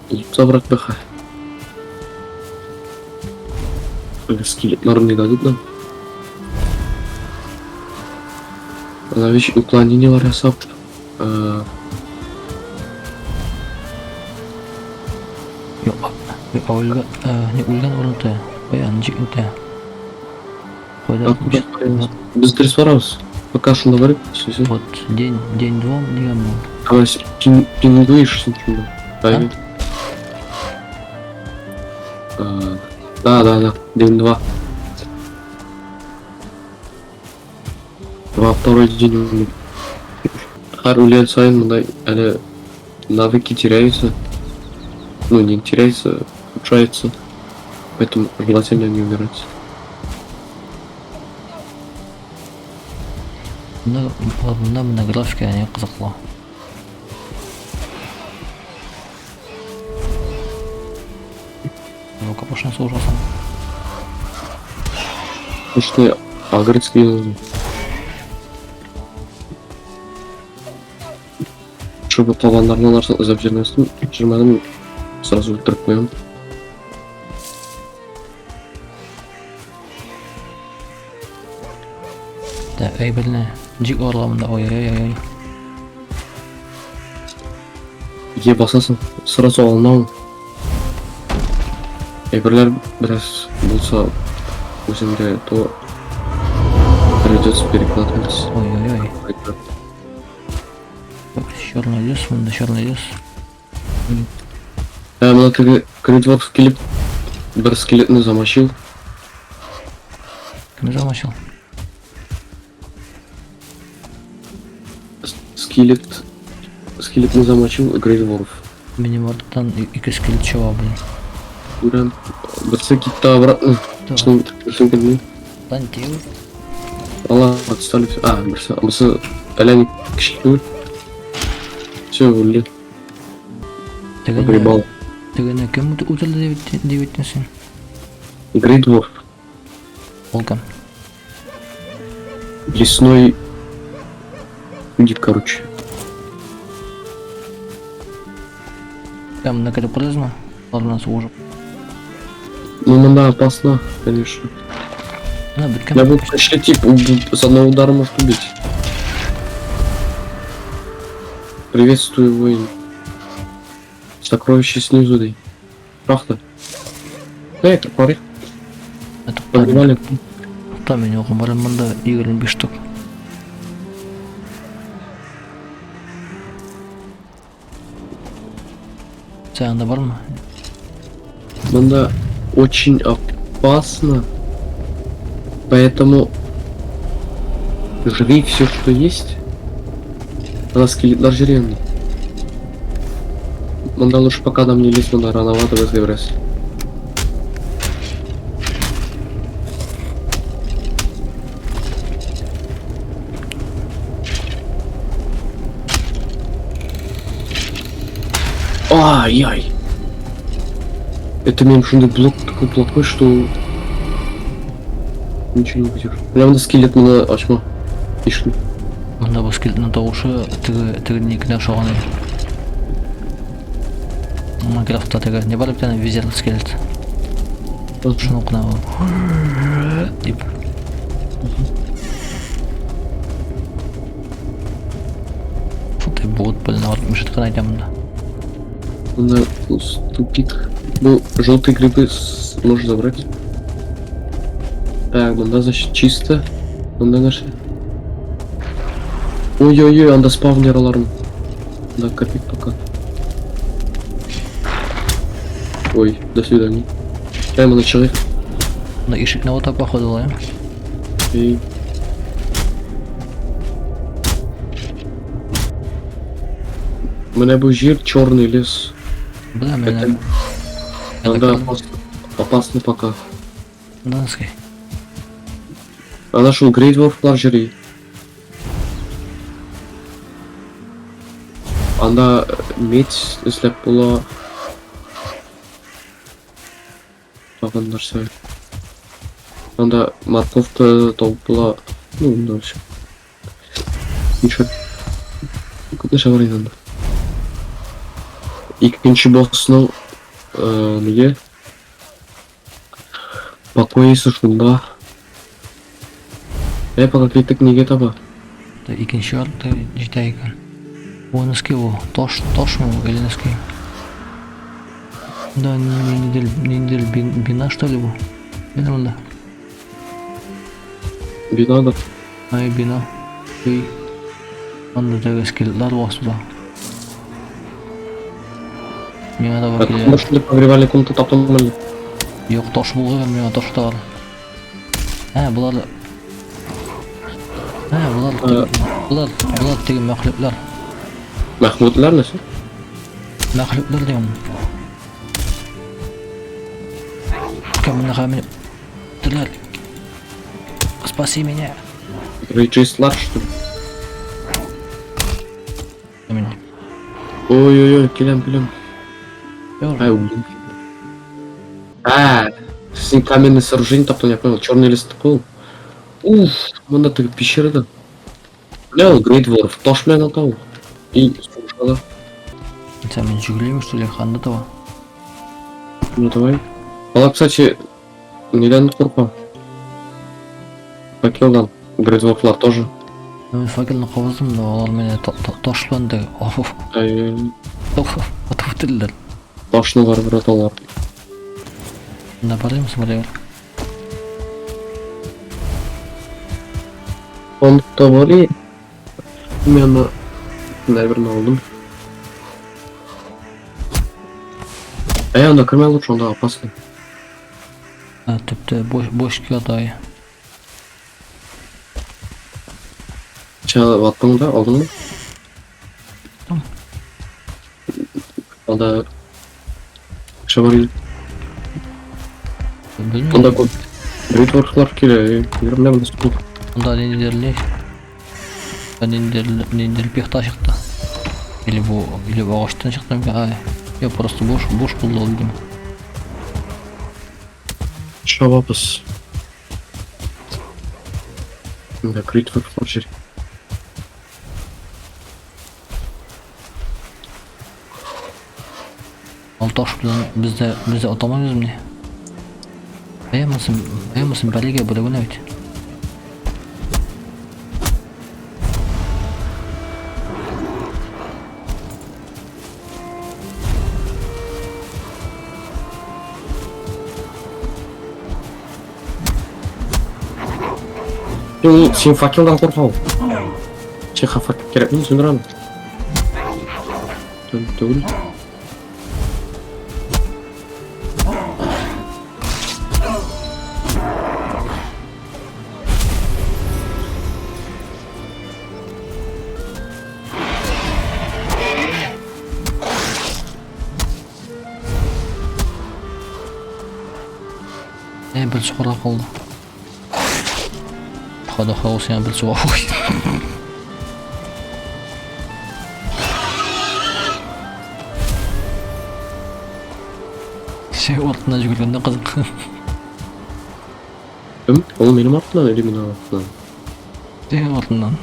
Лут забрать БХ. Скелетлар не дадут нам. Она вещь уклонениелар ясап. Юк, үлгән, не үлгән урында. Кая, ничек үтә? Кайда? Куда барабыз? Без дөрес барабыз. Пока шунда барып, все. Вот день, день два дигән бу. Давай, пингуешь син шунда. А? Да, да, да. День два. Во второй день умер. Һәр үлгән саен монда әле навыки теряются. Ну, не теряются, ухудшаются. Поэтому желательно не умирать. Монда монда менә графика не кызыклы. Рукопашный сугышасың. Что агрецкий нужен. Чтобы калганнарны аларсын эзләп җөрмәсен, җөрмәдем, сразу үтереп куям. Да, әйберне ничек алырга монда? Ой-ой-ой. Е басасың, сразу алына ул. Әйберләр бераз булса үзеңдә, то придется перекладывать. Ой-ой-ой. Так, черный лес, монда черный лес. Ә, менә теге Грейдворф килеп бер скелетны замочил. Кем замочил? Скелет скелетны замочил Грейдворф. Минем арттан ике скелет чаба, блин. Күрәм. Берсе китте обратно. Да. Шуның берсен килми. Дан тел. Алла отстали. А, берсе, берсе әллә ни кече түгел. Все, үлде. Тегене, Погребал. тегене кем үтерде дип әйттең син? Грейдворф. Ул кем? Лесной дед, короче. Там на кереп карыйсызмы? Алар белән сугышып. Ну, монда опасно, конечно. Менә беткән. Я был почти тип с одного удара может убить. Приветствую, воин. Сокровище снизу дай. Шахта. Эй, парик, поднимали. Тукта, мин юк, барым монда 25 штук. Син анда бармы? Монда очень опасно. Поэтому жри все, что есть. Она скелетлар жиренный. Монда лучше пока нам не лезть, монда рановато безгә бераз. Ай-яй. Это мем шундый блок такой плохой, что ничего не выдержит. Прямо на скелет монда ачма. Ишли. Монда бу скелетның тавышы теге тегенекенә охшаган иде. Майнкрафтта теге не бар бит әнә визер скелет. Шуны кына дип. Фу ты бот, блин, артмыш кына әйтәм монда. Монда тупик. Ну, желтые грибы можешь забрать. Так, монда, значит, чисто. Монда нәрсә? Ой-ой-ой, анда спавнер аларның. Да, копить пока. Ой, до свидания. Эй, монда чыгыйк. Монда ишекне вата походу, ә? И... Менә бу җир черный лес. Бля, менә. Это анда опасно, опасно пока. Донской. Ана шул Грейдворфлар җыри. Анда медь эзләп була. Тагын нәрсә. Анда морковка табып була. Ну, да, все. Ничего. Күп нәрсә бар инде анда. Икенче боссның нигә? Покоисы шунда. Ә пока киттек нигә таба? Да, икенче ярты җитә икән. Бу носки бу. Таш, ташмы бу или носки? Да, ниндидер, ниндидер бина что ли бу? Менә монда. Бина да. Ай, бина. Өй. Анда теге скелетлар басып. Миңа таба килә. Может, ли погребальный комната таптым әле? Юк, таш булган, миңа таш та бар. Ә, болар. Ә, болар болар болар теге мәхлуклар. Мәхмүтләр нәрсә? Мәхлуклар дигән. Кем менә Тиләр. Спаси меня. Рейджистлар, что ли? Мин. Ой-ой-ой, киләм, киләм. Юк. Ай, убил. А, син каменный сооружение таптың, я понял. Черный лист кул. Уф, монда теге пещерада. Бля, ул Great Dwarf, таш белән ата ул. И сугыша да. Сен мин жүгерәм, что ли, ханда таба. Ну давай. Ала, кстати, нидән курка? Факелдан. Great Dwarfлар тоже. Мин факелны кабыздым, но алар мине таш белән дә Ай, атып үтерделәр. Ташны барыбер аталар. Монда барыймы, смотри. Фондта бар и мин аны наверное алдым. Әй, анда кермә лучше, анда опасно. Ә, төптә бош бош дай. Ча аттың да, алдыңмы? Там. Анда кеше бар иде. Белмим. Анда күп Great Dwarfлар килә, егерме белән күп. Анда ниндидер ниндидер ниндидер пихта чыкты. Или бу, или бу агачтан чыкты микән? Ай, я просто буш, буш булды ул, видимо. Чабабыз. Анда Great Dwarfлар җир. Ул таш белән бездә бездә атамыйбыз мени? Әймәсен, әймәсен бәлегә бер генә бит. Ул син факелдан курка ул. Син факел кирәк мин сүндер аны. Түгел. Ә, бер чокырга калды. Хода хаус сиңа бер суга куй. Сен артыннан жүгергәндә кызык. Кем? Ул минем артымнан или минем артымнан? Сен артыннан.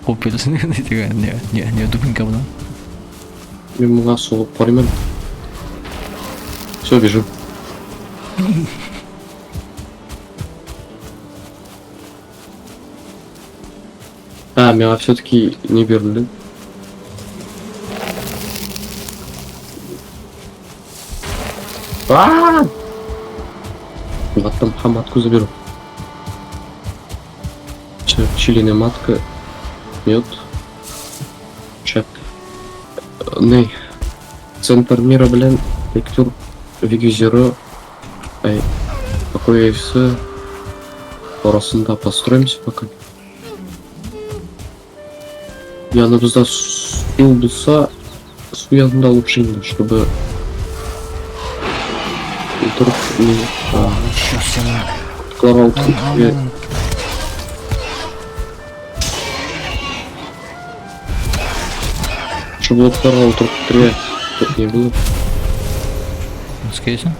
Куып киләсең дигән, не, не, не дубинка белән. Мин моңа сугып карыйм әле. Все, бежим. А, миңа все-таки не бирелде. А! Аттым һәм матку заберу. Че, пчелиная матка, мед, чәп. Ней, центр мира белән Виктор Вигизеро, ай, покоясы арасында построимся пока. Яныбызда су булса, су янында лучше инде, чтобы утырып не Ничего себе. котларга утырып китәргә. Чтобы лодкаларга утырып китәргә тут не было. Скейсің?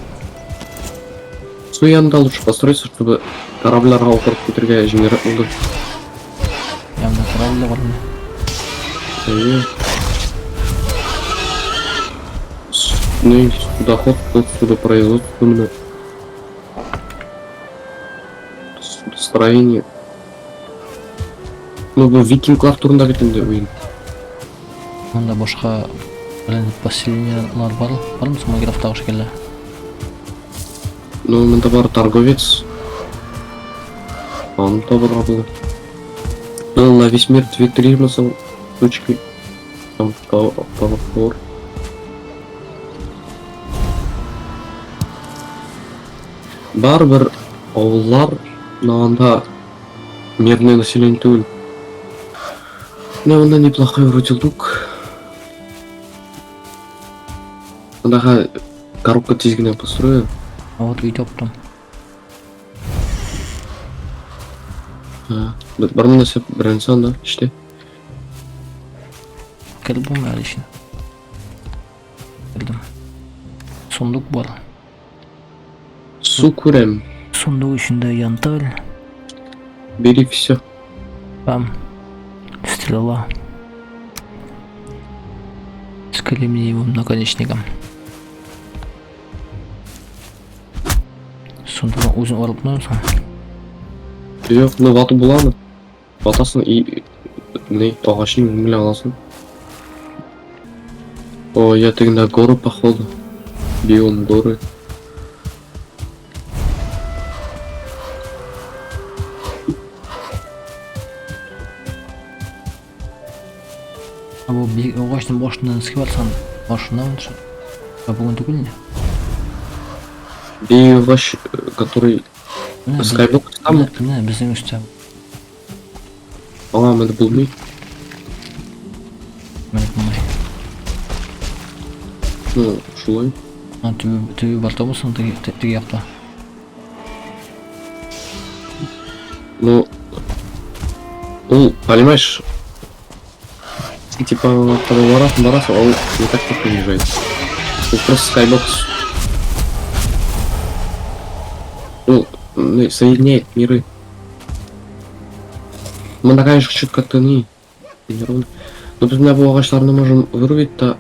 Су янында лучше построиться, чтобы корабльләргә утырып китәргә җиңелрәк булды. Янында корабль да бар менә. Әйе. Ну, судоход, тут судопроизводство, менә. Судостроение. Ну, бу викинглар турында бит инде уен. Монда башка белән поселениелар бар, бармы соң Майнкрафттагы шикелле? Ну, монда бар торговец. Аны табырга була. Ну, на весь мир 2-3 соң точки. Там товар. Барыбер авыллар, но анда мирное население түгел. Ну, анда неплохой вроде лук. Анда коробка тиз генә построю. А вот өй таптым. Ha, Бар нәрсә беренче анда эштә. Кереп булмый әле эченә. Кердем. Сундук бар. Су күрәм. Сундук эчендә янтарь, Бери все. там стрела с кремниевым наконечником. Сундукны үзең алып куймыйсың? Юк, ну ватып буламы? Ватасың и не агачны белән аласың. О, я тегендә горы походу. Биом горы. А бу биек агачның башыннан өскә барсаң, башыннан төшә. А бүген түгел инде. Биогач, который Менә без- Skyblock там. Менә безнең өстә. А, монда булмый. Менә булмый. Ну, шулай. А төбе төбе бар табылсын теге теге якта. Ну, ну, понимаешь, типа, когда барасың, барасың, он не так так приезжает. Ну, просто Skybox, ну, соединяет миры. Мы, конечно, чуть как-то не неровно. Но без меня агачларны можем вырубить, то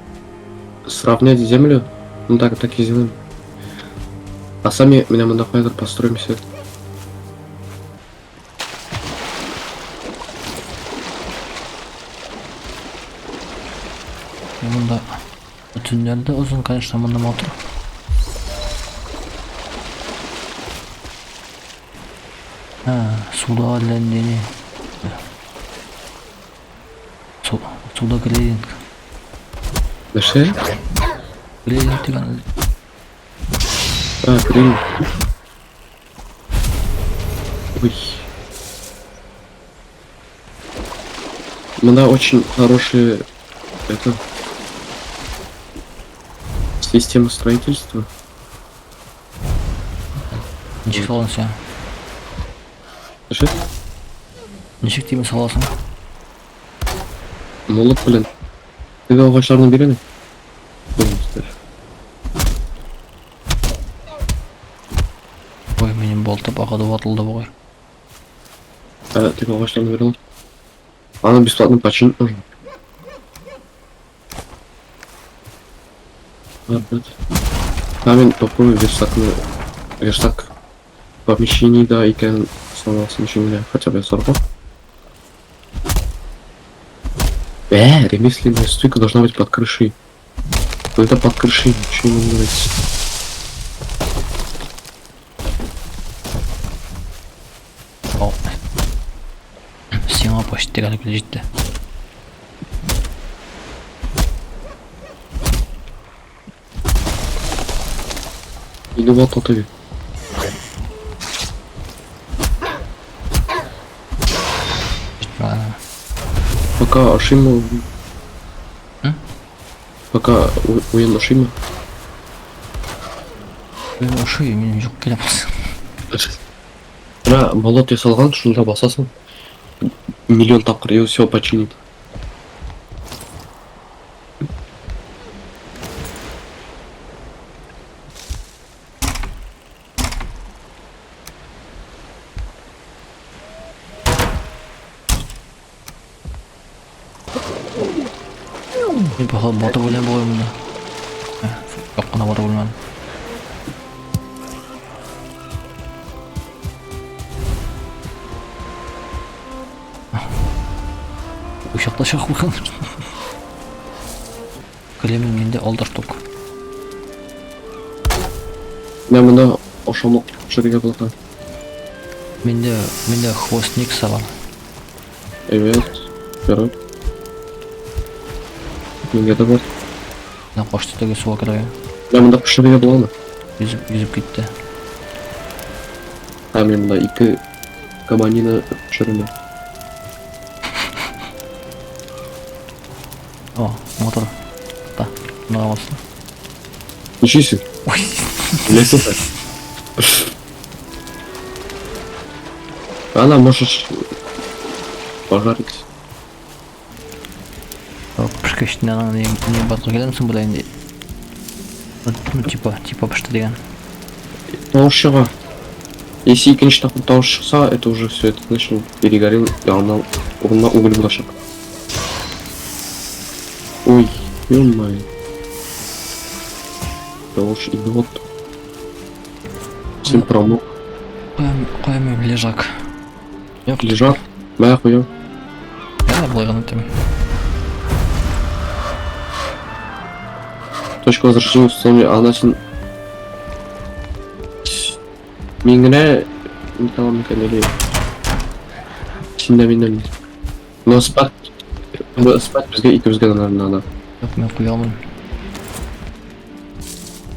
сравнять землю. Ну так, так и сделаем. А сами меня монда каядыр построимся. Монда төннәрдә озын, конечно, монда матур. А, суда әллә не. Су, суда глейдинг. Нәрсә? Глейдинг дигән. А, блин. Ой. Монда очень хорошие это система строительства. Ничек саласың син? Нәрсә? Ничек тимер саласың? Молот, блин. Теге агачларны бир әле. Ой, Ой, минем балта багады ватылды бугай. А, теге агачларны бир әле. Аны бесплатно починить можно. А, блядь. А, мин попробую верстакны верстак помещений да икән сломался ничего меня хотя бы сорвал. Ремесленная стойка должна быть под крышей. Ну это под крышей, ничего не нравится. О. Сиңа почти гына килеп җитте. Или вот это. Җитмәгән. Пока Ашима... М? Пока уен Ашима. Мин ошый, минем юк килә булсын. Менә молот ясалган, шунда басасың. Миллион тапкыр и все починит. Мин походу батып үләм бугай монда. Юк кына. Гына барып үлмәдем. Учакта чакмаган. Кремль миндә алты штук. Менә монда ашамлык пешерергә була. Миндә хвост Никса бар. Әйбәт. Ярар. Миндә дә бар. Менә кашты теге суга керергә. Менә монда пешерергә буламы? Йөзеп китте. Ә мин монда ике кабанина пешерәм. О, мотор. Та, мына алсын. Нишлисең? Беләсең сен. Ана, можешь пожарить. Пешкәч аның не батка киләмсең болай инде. Ну, типа пеште дигән. Тавыш чыга. Если икенче тапкыр тавыш чыкса, это уже все, это значит, он перегорел, и она урынына уголь булачак. Ой, ё-моё. Тавыш идиот. Син промок. Куям мин лежак. Юк, Лежак. Мә куям. Я болай гына итәм. Точка возвращения установили, а она син... Мин генә не алам микән или... Син дә мин дә мин. Но спать... Спать безгә икебезгә дә надо. Юк, мин куя алмыйм.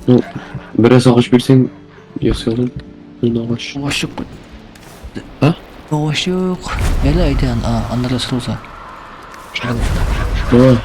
Ну, бераз агач бирсәң, ясый алам. Мин агач. Агач юк. А? Агач юк. Әле әйдә, Андрес Роза. Давай.